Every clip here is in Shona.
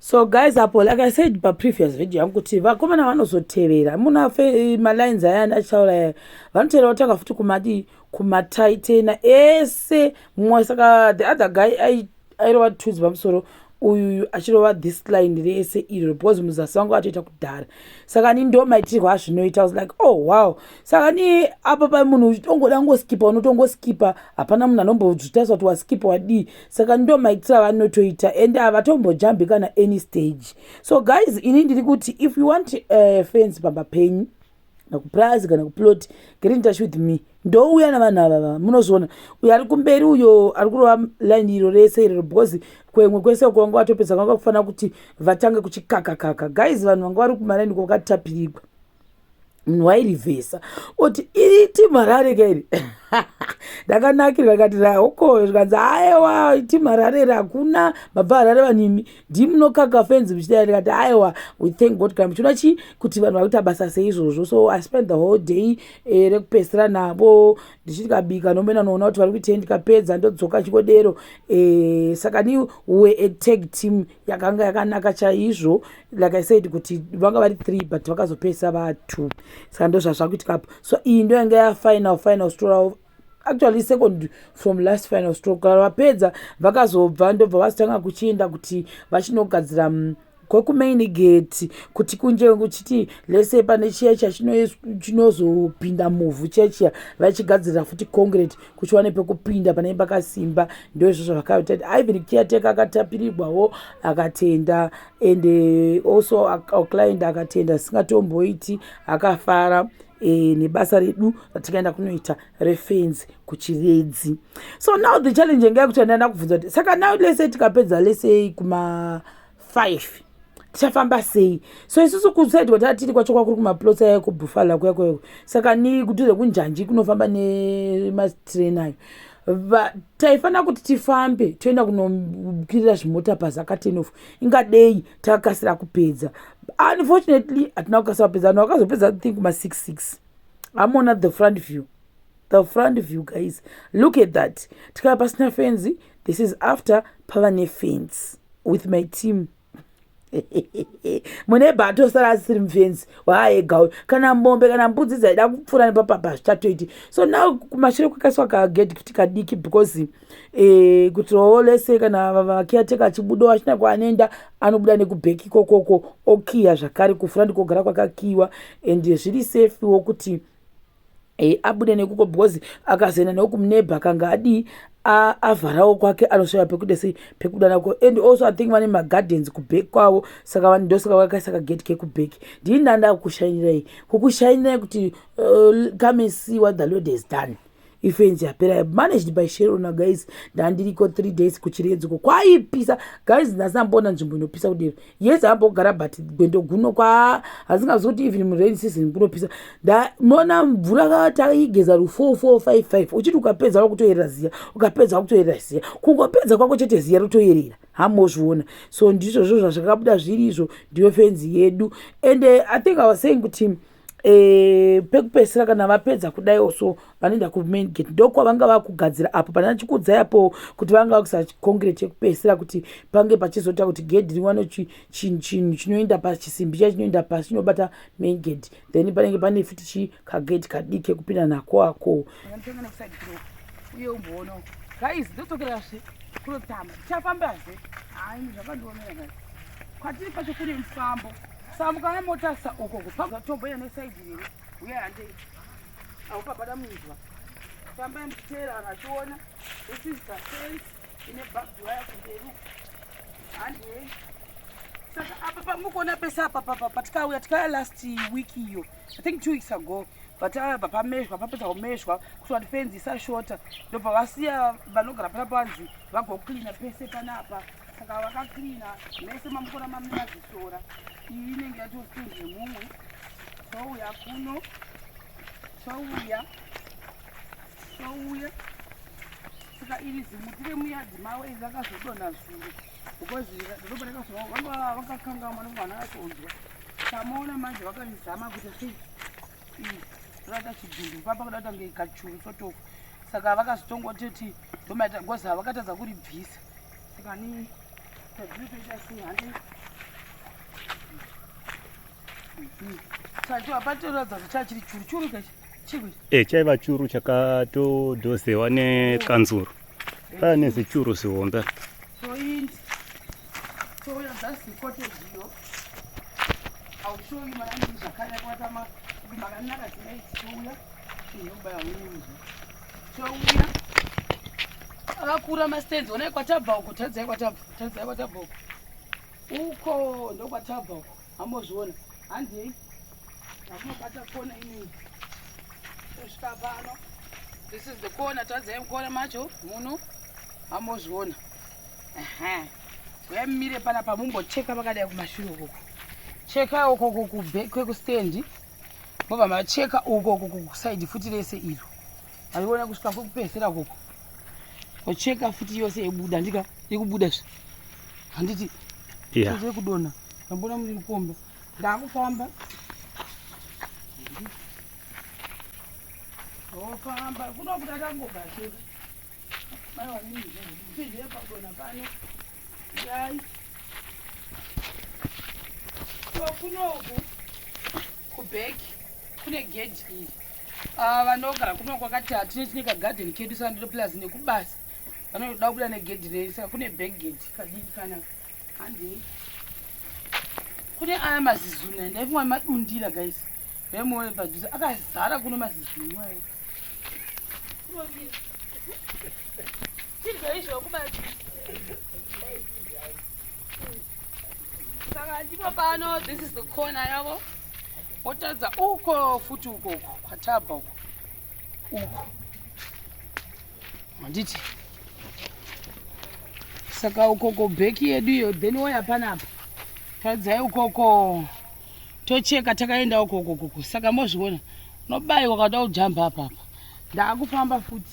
So guys, apo like I said paprevious video yangu kuti vakomana vanozotevera muna malines aya achitaura, vanotevera vatanga futi kumadi kumataitena ese mumwe. Saka the other guy airova twos pamusoro, uyu achirova this line rese iro, because muzasi vangu vatoita kudhara. Saka ni ndo maitirwo azvinoita. Was like, "Oh wow." Saka ni apa pa munhu uchitongoda ngoskipa, unotongoskipa, hapana munhu anombozvitarisa kuti waskipa wadii. Saka ndo maitiro avanotoita and havatombojambi kana any stage. So guys, ini ndiri kuti if you want fence pamba penyu, kupurazi kana kuplot, get in touch with me. Ndouya navanhu ava, munozviona, uyo ari kumberi, uyo ari kurova line iro rese irero, because kwemwe kwese kwanga vatopedza, kwanga kufanira kuti vatange kuchikakakaka. Guys, vanhu vanga vari kumaraini kwakatapirigwa, munhu wairivhesa oti iri team Harare kairi. Ndakanakirwa kati raoko, zvikanzi, "Aiwa, team Harare hakuna mabva Harare, vanhu ndimunokaka fenzi muchidai." Ndikati, "Aiwa, we thank God kana muchiona chi kuti vanhu vari kuita basa seizvozvo." So I spend the whole day rekupedzisira navo ndichitikabika nomboenda noona kuti vari kuitei, ndikapedza ndodzoka chikodero. Saka ni we a tag team yakanga yakanaka chaizvo. Like I said kuti vanga vari three, but vakazopedzisa va2. Saka ndo zvazvakuitikapo. So iyi ndo yanga yafinal final story, actually second from last final stroke. Kana vapedza vakazobva, ndobva vazotanga kuchienda kuti vachinogadzira kwekumain gate, kuti kunje kuchiti lese pane chiya chinozopinda muvhu chiya chiya, vachigadzirira futi concrete kuchiwane pekupinda panenge pakasimba. Ndo izvozvo zvakaita. Even caretaker akatapirirwawo, akatenda, and also our client akatenda singatomboiti, akafara nebasa redu ratikaenda kunoita refenzi kuChiredzi. So now the challenge yanga yakuti andaenda kubvunza kuti saka now lese tikapedza lese kuma 5 tichafamba sei? So isusu kuside kwataa tiri kwacho kwakuri kumaplots aya kuBuffalo kuya kuya. Saka ni kudhuze kunjanji kunofamba nematrain ayo, taifanira kuti tifambe toenda kunokwirira zvimota pazaka 10 off. Ingadei takakasira kupedza. Unfortunately hatina kukasira kupedza. Vanhu vakazopedza think kuma 6 6. Amona the front view, the front view, guys, look at that. Tikava pasina fenzi. This is after pava nefence with my team. Mune bhatosara asiri mufenzi waaega, kana mombe kana mbudzi dzaida kupfuura nepapapa zvichatoiti. So now kumashure kwakaiswa kagedhi kuti kadiki, because kutirawo lese kana vacaretaker achibudawo achina kwaanoenda, anobuda nekuback ikokoko, okiya zvakare. Kufura ndikogara kwakakiwa and zviri safewo kuti abude nekuko, because akazoenda nekumuneighbour akanga adii avharawo kwake, anosvika pekude sei pekuda nako. And also I think vane magardens kuback kwavo, saka ndosaka vakaisa kagate kekuback. Ndini ndanda kukushayinirai, kukushayinirai kuti come and see what the Lord has done. Ifenzi yapera, managed by Sherona. Guys, ndandiriko 3 days kuChiredziko, kwaipisa guys. Ndasamboona nzvimbo inopisa kudero. Yes, ambogara, but gwendo guno kwa hasingazi kuti even murain season kunopisa. Ndamona mvura taigeza ru4 4 5 5, uchiti ukapedza wakutoyerera ziya, ukapedza wakutoyerera ziya, kungopedza kwako chete ziya rotoyerera, hamozviona. So ndizvozvo zvazvakabuda zviri izvo, ndiyo fenzi yedu. And I think I was saying kuti pekupedzisira kana vapedza kudai also vanoenda kumain gate, ndokwavanga vakugadzira apo pana chikudzai apo, kuti vanga vakuisa concrete yekupedzisira, kuti pange pachizoita kuti gedhi riwane chinhu chinoenda pachisimbi chiya chinoenda pasi chinobata main gate. Then panenge pane futi chikagedhi kadiki kekupinda nako ako. Uye umboonawo guys, ndodzokerazve kunotamba, tichafambazve. Hai, zvakandiomera guys, kwatiri kwacho kune mufambo, saka mukana motarisa ukoko patomboenda neside rere. Uye handei, aupabada munzwa, fambai muchiteera vanhu vachiona. This is the fence ine barbed wire kumberi, handei. Saka apa pamukuona pese apa papa patikauya, tikauya last week iyo, I think 2 weeks ago, vatabva pamezhwa, papedza kumezhwa kuti kuti fenzi isashota, ndobva vasiya vanogara panapa vanzi vagoklina pese panapa. Saka vakaklina mese mamukona mamazisora. Iyi inenge yatofenzi yemumwe. Touya kuno, touya, touya. Saka iri zimuti remuyadhi mavo iri rakazodonha zuro, because dhorobha rakazova vanga vakakangamwa nokuvana vatonzwa. Samaona manje vakarizama kuita sei, rakaita chidhumbu papa, kuda kuita kunge kachuru sort of. Saka vakazotongototi ndomaita because havakatadza kuribvisa. Saka ni tadziri toita sei, handi. Chacho apatoratidza kuti chachiri churu churu kachi chikwi. E, chaiva churu chakatodhozewa nekanzuru. Paya nezichuru zihombe. Toindi. Touya that's the cottage iyo. I'll show you manani zvakanaka kwatama kuti makanaka sei touya. Inobaya unuzwa. Touya. Akakura mastands onai kwatabva uko tadzai kwatabva tadzai kwatabva uko. Uko ndokwatabva uko. Ambozviona. Handei. Takunobata kona inini. Tosvika pano. This is the corner tadzai mukona macho muno. Ambozviona. Ehe. Uyai mumire panapa mumbocheka makadai kumashure ukoko. Cheka ukoko kuback kwekustand. Mobva macheka uko kusaidi futi rese iro. Mariona kusvika kwekupedzisira ukoko. Ocheka futi yose yebuda ndika ikubuda zve. Handiti Yeah. yeah. kudonha. Ndambona muri mukomba. Ndakufamba. Ofamba kunobuda tangobva chete. Mai wanini zve padonha pano. Yai. So kunoku kuback kune gate iri. Ah, vanogara kuno kwakati hatine tine kagadheni kedu sandiro plus nekubasa vanoda kubuda negedhi rei saka kune back gate kadiki kana handei kune aya mazizuna ndaifungwa madundira guys vaimuone padhuze akazara kuno mazizuna aya chidya izvo kubati saka ndipo pano this is the corner yavo wotadza uko futi uko uko kwatabva uko uko handiti saka ukoko back yedu iyo then woya panapa tadzai ukoko tocheka takaenda ukokokoko saka mozviona unobayiwa kada kujamba apapa ndaakufamba futi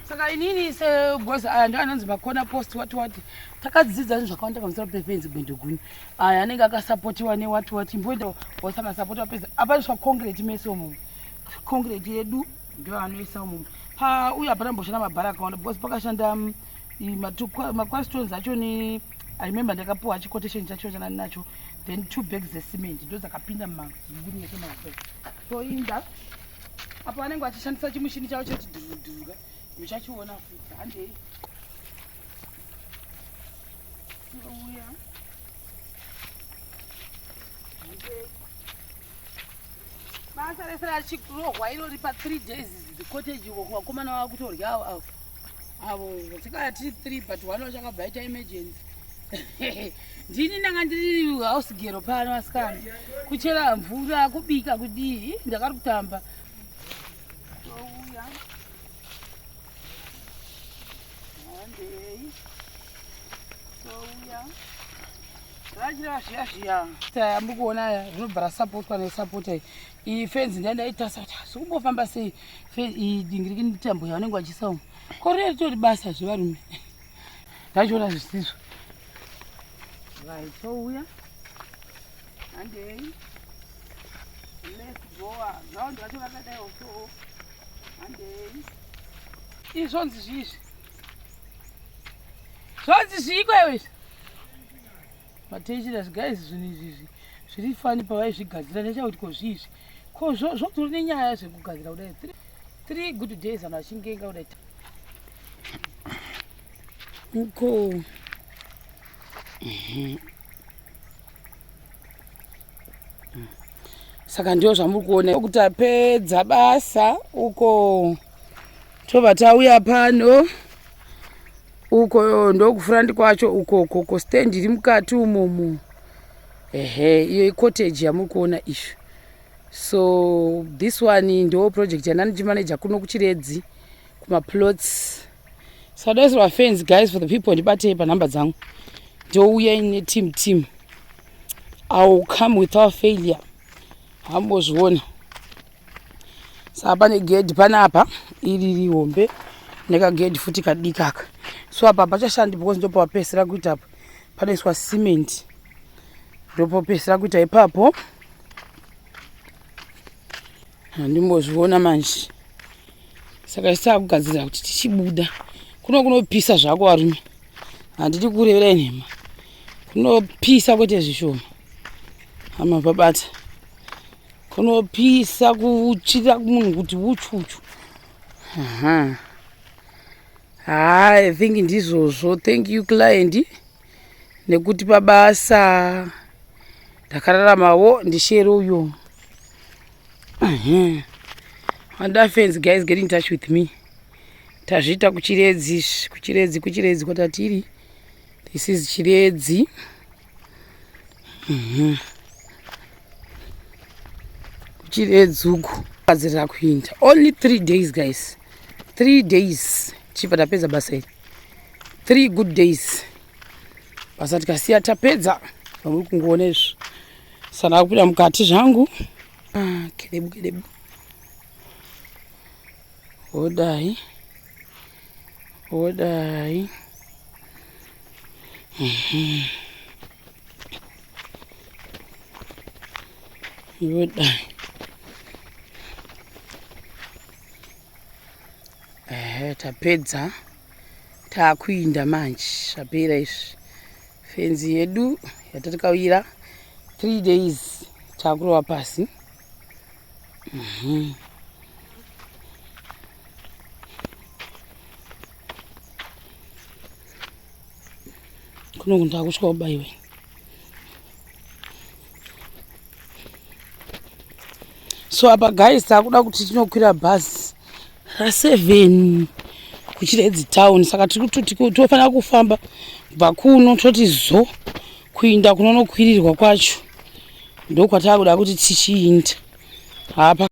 saka inini segozi aya ndo anonzi macorner post wati wati takadzidza zvinhu zvakawanda pamusoro pefenzi gwendo guni aya anenge akasapotiwa newati wati mboenda wasamasapoti wapedza apaiswa concrete mese umu concrete yedu ndo anoisa umu pa uyu hapana mboshanda mabhara akawanda because pakashanda maquarry stones acho ni I remember ndakapiwa chiquotation chacho chanani nacho then two bags dzecement ndo dzakapinda mumazunguri ese maso toinda apo vanenge vachishandisa chimushini chavo chechidhurudhuruka muchachiona futi handei touya handei basa rese rachirohwa irori pa3 days cottage uko vakomana vava kutorya avo avo avo tikaya tiri three but one wacho akabva aita emergency ndini ndanga ndiri house girl pano asikana kuchera mvura kubika kudii ndakari kutamba touya handei touya rachireva zviya zviya yamuri aya rinobva rasapotwa nesapota iyi iyi fenzi ndandaitasa kuti asi kumbofamba sei iyi dingiriki mitambo yavanenge vachisa umu ko rine ritori basa zvevarume ndachiona zvisizvo right touya handei let's go ground racho rakadaiwo so handei izvi zvonzi zviizvi zvonzi zviiko iwe izvi matensioners guys zvinhu izvizvi zviri funny pavaizvigadzira nechakuti ko zviizvi ko zvotori nenyaya zvekugadzira kudai three good days vanhu vachingenga kudai uko. Saka ndio zvamuri kuona kuti apedza basa uko tobva tauya pano uko ndokufront kwacho uko koko stand iri mukati umomo ehe iyo icottage yamuri kuona izvo so this one ndo project yandandichimaneja kuno kuchiredzi kumaplots so adaisirwa fence guys for the people ndibatei panhamba dzangu ndouya neteam team I will come without failure hambozviona saka pane gedhi panapa iri rihombe nekagedhi futi kadikaka so apa pachashandi because ndopapesera kuita apa panoiswa cement ndopapesera kuita ipapo handimbozviona manje saka isakugadzirira kuti tichibuda kuno kunopisa zvako varume handidi kureverai nhema kunopisa kwete zvishoma hama pabata Kunopisa kuchira munhu kuti uchuchu. Aha. Haa, I think ndizvozvo. Thank you client nekuti pabasa ndakararamawo ndishere uyo. Vanoda fence guys, get in touch with me. Tazviita kuChiredzi, kuChiredzi, kuChiredzi kwatatiri. This is Chiredzi. KuChiredzi uku gadzirira kuinda. Only 3 days guys, 3 days chibva tapedza basa iri. 3 good days basa tikasiya tapedza. Zvamuri kungoona izvo, sana kupinda mukati zvangu. Ah, kedebu kedebu, wodai wodai. Wodai. Ehe, tapedza, taakuinda manje. Zvapera izvi, fenzi yedu yatatikawira 3 days, taakurova pasi. Kuno ndakusvika kubaiwe. So apa guys, takuda kuti tinokwira bhazi ra7 kuChiredzi town, saka tiri kuti tofanira kufamba kubva kuno, toti zo kuinda kunonokwirirwa kwacho, ndokwatakuda kuti tichiinda hapa.